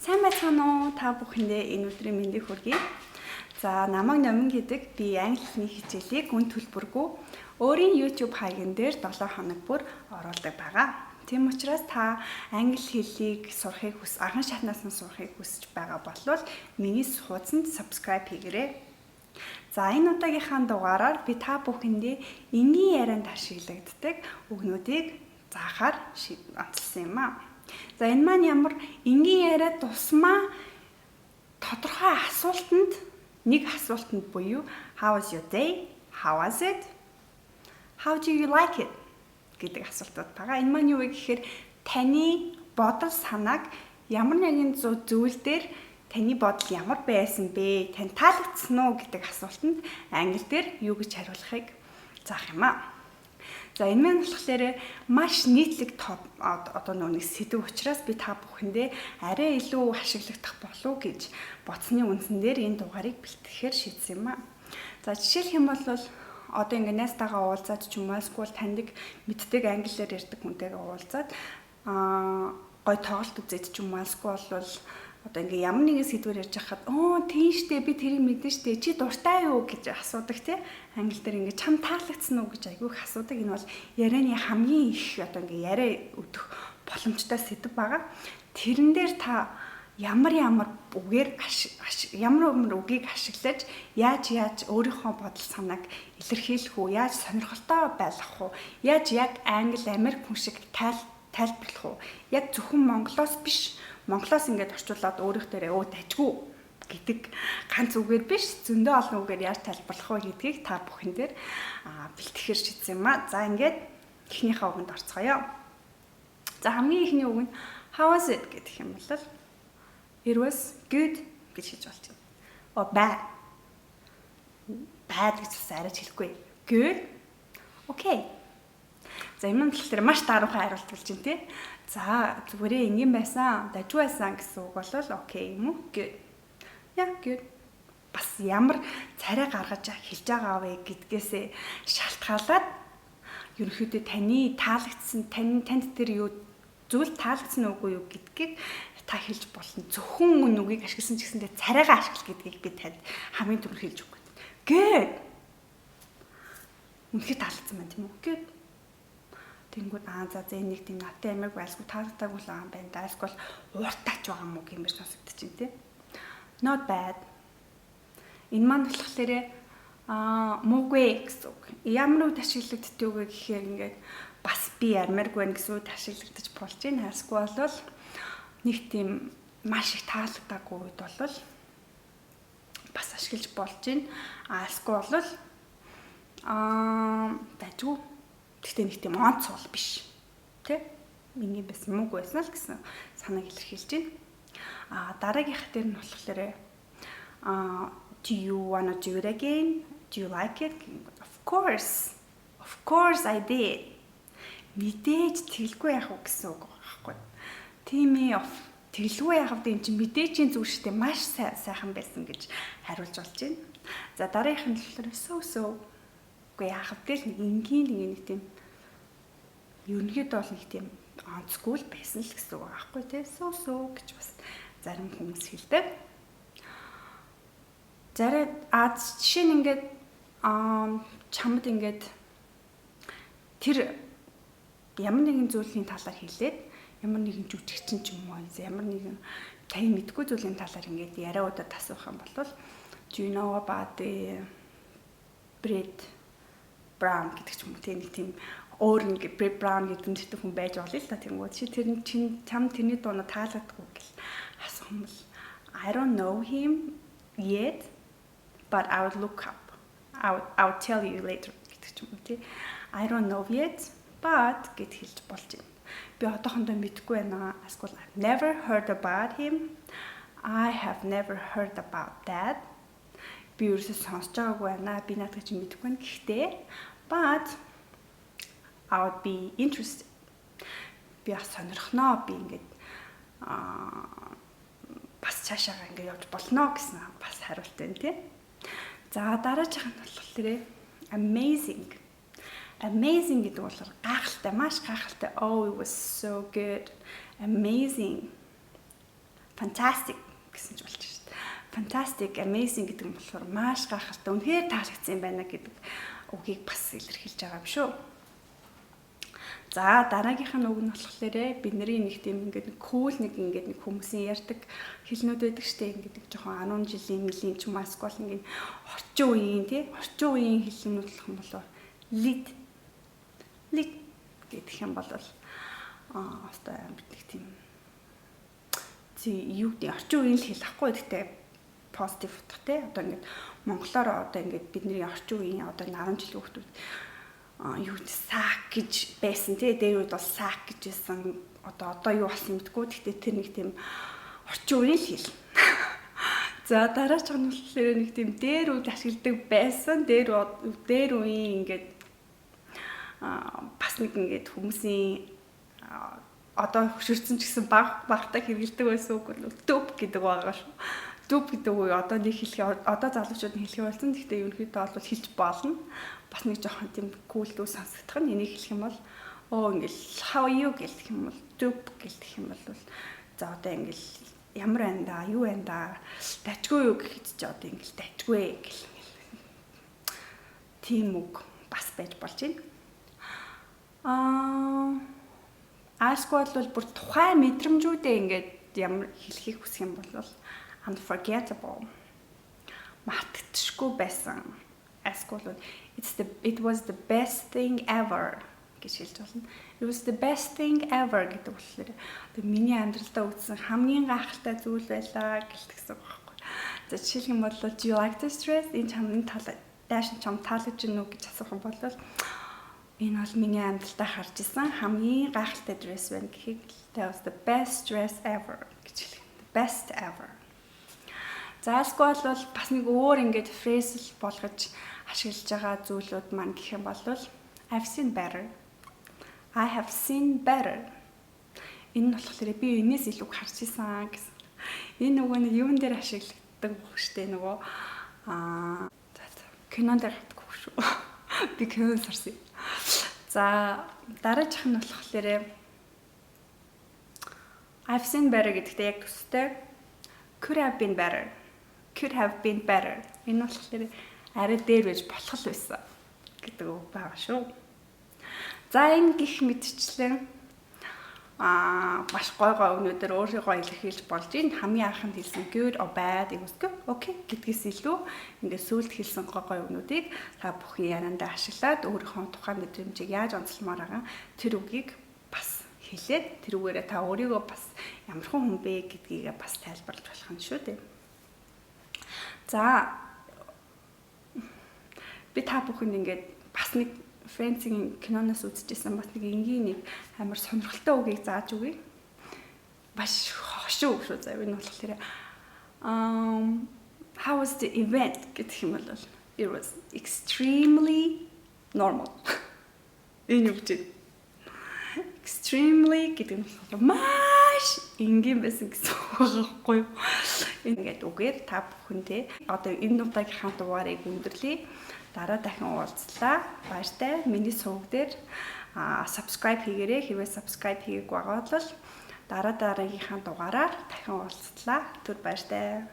Сайн байцгаана уу? Та бүхэндээ энэ өдрийн мэндийг хүргэе. За, намайг Номин гэдэг. Би англи хэлний хичээлийг үн төлбөргүй өөрийн YouTube хаяган дээр 7 хоног бүр оруулдаг байгаа. Тийм учраас та англи хэлийг сурахыг анхан шатнаас нь сурахыг хүсэж байгаа бол миний хуудсанд subscribe хийгээрэй. За, энэ удаагийнхаа дугаараар би та бүхэндээ энгийн ярианд ашиглагддаг үгнүүдийг заахаар онцлсон юм аа. За, энэ маань ямар энгийн яриа тусмаа тодорхой асуултанд, нэг асуултанд буюу "How was your day? How was it? How do you like it?" гэдэг асуултууд байгаа. Энэ маань юу вэ гэхээр таны бодол санааг ямар нэгэн зүйл дээр таны бодол ямар байсан бэ? Тань таалагдсан уу гэдэг асуултанд англи дээр юу гэж хариулахыг заах юм аа. За, энэ маань болохоор маш нийтлэг топ одоо нэг сэдэв учраас би та бүхэндээ арай илүү ашиглагдах болов гэж бодсны үндсэн дээр энэ дугаарыг бэлтгэхээр шийдсэн юм аа. За, жишээлх юм бол одоо ингээ найзтайгаа уулзаад ч юм уу, эсвэл таньдаг мэддэг англиар ярьдаг хүнтэйгээ уулзаад гой тоглолт үзээд ч юм уу, эсвэл бол одоо ингээ ямар нэгэн сэдвээр ярьж байхад "Оо, тийм штэ, би тэрийг мэдэн штэ, чи дуртай юу?" гэж асуудаг, тий. Англи дээр ингээ "Чам таалагдсан уу?" гэж айгүй их асуудаг. Энэ бол ярианы хамгийн их одоо ингээ яриа өдөх боломжтой сэдэв байгаа. Тэрэн дээр та ямар ямар үгээр ямар ямар үгийг ашиглаж, яаж яаж өөрийнхөө бодол санааг илэрхийлэх үү, яаж сонирхолтой байлгах уу, яаж яг англи, америк хүн шиг тайлбарлах уу, яг зөвхөн монголоос биш, монголоос ингээд орчуулад өөрийнх дээрээ "Өө, дажгүй" гэдэг ганц үгээр биш, зөндөө олон үгээр яаж тайлбарлах вэ гэдгийг та бүхэн дээр бэлтгэхэр шийдсэн юм а. За, ингээд эхнийхээ үгэнд орцгоё. За, хамгийн эхний үг нь "How was it?" гэдэг юм бол "It was good" гэж хэлж болж байна. О, bad. Bad гэж бас арайч хэлэхгүй. Good. Okay. За, энэ нь болохоор маш даруухан хариулт болж байна, тий. За, зүгээрээ энгийн байсан, дажгүй байсан гэсэн үг бол okay юм уу? Good. Yeah, good. Бас ямар царай гаргаж хэлж байгаа вэ гэдгээсээ шалтгаалаад ерөнхийдөө таны таалагдсан, танд тэр юу зүйл таалагдсан үгүй юу гэдгийг та хэлж болно. Зөвхөн үн үгийг ашигласан ч гэсэндээ царайгаа ашигла гэдгийг би танд хамгийн түрүүнд хэлж өгөх гээд. Good. Үнэхээр таалагдсан байна, тийм үү? Good. Тэнгүүд аа, за за, энэ нэг тийм надтай ямарг байлгүй таалагдаагүй л байгаа юм байна да. Эсвэл ууртаач байгаа юм уу гэмээр сонсогдож байна, тий. Not bad. Энэ маань болохоор муугүй гэсэн үг. Ямар үед ашиглагддаг вэ гэхээр ингээд бас би ярмааргүй байна гэсэн үед ашиглагдаж болж байна. Эсвэл бол нэг тийм маш их таалагдаагүй үед бол бас ашиглаж болж байна. А эсвэл бол дажгүй. Гэхдээ нэг тийм онц бол биш. Тэ? Энгийн байсан, муугүй байсан л гэсэн санааг илэрхийлж байна. А дараагийнх дээр нь болохоор "Do you wanna do it again? Do you like it?" Of course. Of course I did. Мэдээж тэгэлгүй яах вэ гэсэн үг байхгүй. Тийм ээ, тэгэлгүй яах вэ, юм чинь мэдээчийн зүйл шүү дээ. Маш сайхан байсан гэж хариулж болж байна. За, дараагийнх нь болохоор so so. Үгүй, яах вэ л нэг энгийн нэг тийм ерөнхийдөө бол нэг тийм онцгүй л байсан л гэсэн үг байхгүй, тий. So so гэж бас зарим хүмүүс хэлдэг. Зарим жишээ нь ингээд чамд ингээд тэр ямар нэгэн зүйлийн талаар хэлээд, ямар нэгэн жүжигчин ч юм уу, ямар нэгэн тань мэдгүй зүйлийн талаар ингээд яриа удаад асуух юм бол "Do you know about the Brett Brown?" гэдэг ч юм уу, тийм нэг тийм өөр ингээ Brett Brown гэдэг нэртэй хүн байж болно л та. Тэнгүүд чи тэр чин чам тэрний дуунаа таалагдгүй гэл асуух юм бол "I don't know him yet, but I would look up. I would tell you later" гэдэг ч юм уу, тий. "I don't know yet, but" гэд хэлж болж байна. Би одоохондоо мэдэхгүй байна. Эсвэл "I've never heard about him. I have never heard about that." Би ерөөсөө сонсож байгаагүй байна. Би наадах чинь мэдэхгүй байна. Гэхдээ but I would be interested. Би бас сонирхноо. Би ингээд бас цаашаага ингээд явж болно гэсэн бас хариулт байна, тий. За, дараачих нь болохоор amazing. Amazing гэдэг бол гайхалтай, маш гайхалтай. Oh, it was so good. Amazing. Fantastic гэсэн ч болж шүү дээ. Fantastic, amazing гэдэг нь болохоор маш гайхалтай, үнэхээр таалагдсан юм байна гэдэг үгийг бас илэрхийлж байгаа юм шүү. За, дараагийнх нь үг нь болохоор бидний нэг тийм ингээд cool нэг ингээд нэг хүмүүсийн ярьдаг хэлнүүд байдаг штэ, ингээд нэг жоохон 10 жилийн мөлийн ч юм эсвэл ингээд орчин үеийн, тий, орчин үеийн хэлнүүд болох юм бол lit, lit гэх юм бол одоо амар нэг тийм юу гэдэг, орчин үеийн л хэл ахгүй, гэхдээ positive утгатай. Одоо ингээд монголоор одоо ингээд бидний орчин үеийн одоо 10 жилийн хүүхдүүд юу suck гэж байсан, тий, дээр үед бол suck гэж байсан. Одоо юу болсон мэдгүй. Гэхдээ тэр нэг тийм орчин үеийн л хэл. За, дараачих нь болохоор нэг тийм дээр үед ашигладаг байсан. Дээр үеийн ингээд бас нэг ингээд хүмүүсийн одоо хөшөрсөн ч гэсэн баг багтаа хэрэгэлдэг байсан үг бол dope гэдэг байгаа шүү. Dope гэдэг үг одоо нэг хэлхий, одоо залуучууд нь хэлхий болсон. Гэхдээ ерөнхийдөө бол хэлж болно. Бас нэг жоохон тийм cool дүү сонсогдох нь энийг хэлэх юм бол ингээл "How are you?" гэх юм бол, "Dope" гэх юм бол, за, одоо ингээл ямар байна да, юу байна да, дажгүй юу гэхэд чи одоо ингээл дажгүй гэл тийм үг бас байж болж байна. Альсгүй бол бүр тухайн мэдрэмжүүдээ ингээд ямар хэлхийг хүсэх юм бол unforgettable, мартагдшгүй байсан. Эсвэл бол it was the best thing ever гэж хэлж болно. "It was the best thing ever" гэдэг болохоор одоо миний амьдралдаа үзсэн хамгийн гайхалтай зүйл байлаа гэлтгсэн байхгүй. За, жишээлх юм бол "Do you like this dress?" Энэ чамын тал даашин чам таалагдж гэнэ үү гэж асуух юм бол энэ бол миний амьдралдаа харж исэн хамгийн гайхалтай dress байна гэхийг "That was the best dress ever" гэж хэлэх. The best ever. За, альсгүй бол бас нэг өөр ингээд phrase болгож ашиглаж байгаа зүйлүүд маань гэх юм бол "I've seen better". I have seen better. Энэ нь болохоор би энэс илүү харж исэн гэсэн. Энэ нөгөө нэг юун дээр ашиглагддаг үг штэ, нөгөө за, кинон дээр гардаг үг шүү. Би кинонд сарсан. За, дараачих нь болохоор "I've seen better" гэдэгтэй яг төстэй "could have been better". Could have been better. Энэ болохоор арай дээр байж болох л байсан гэдэг үг байгаа шүү. За, энэ гих мэтчлэн маш гой гой өгнүүдээр өөрийгөө илэрхийлж болж байна. Хамгийн анханд хэлсэн good or bad, it was good, okay гэдгээс илүү ингээд сүүлд хэлсэн гой гой өгнүүдийг та бүхэн яриандаа ашиглаад өөрийнхөө тухайн мэдрэмжийг яаж онцлмоор байгаа тэр үгийг бас хэлээд, тэрүүгээрээ та өөрийгөө бас ямархан хүн бэ гэдгийг бас тайлбарлаж болох юм шүү дээ. За, би та бүхэнд ингээд бас нэг Friends-ийн киноноос үзчихсэн бас нэг энгийн нэг амар сонирхолтой үгийг зааж өгье. Маш хошуу үг шүү заяа. Энэ болохоор "How was the event?" гэх юм бол "It was extremely normal." Энэ юу гэж, extremely гэдэг нь болохоор маш энгийн байсан гэсэн үг байхгүй юу? Ингээд үгээр та бүхэндээ одоо энэ удаагийнхаа дугаарыг өндөрлөе. Дараа дахин уулзлаа. Баяртай. Миний сувг дээр subscribe хийгээрэй. Хэрвээ subscribe хийгээгүй байгаа бол дараа дараагийнхаа дугаараар дахин уулзлаа. Түр баяртай.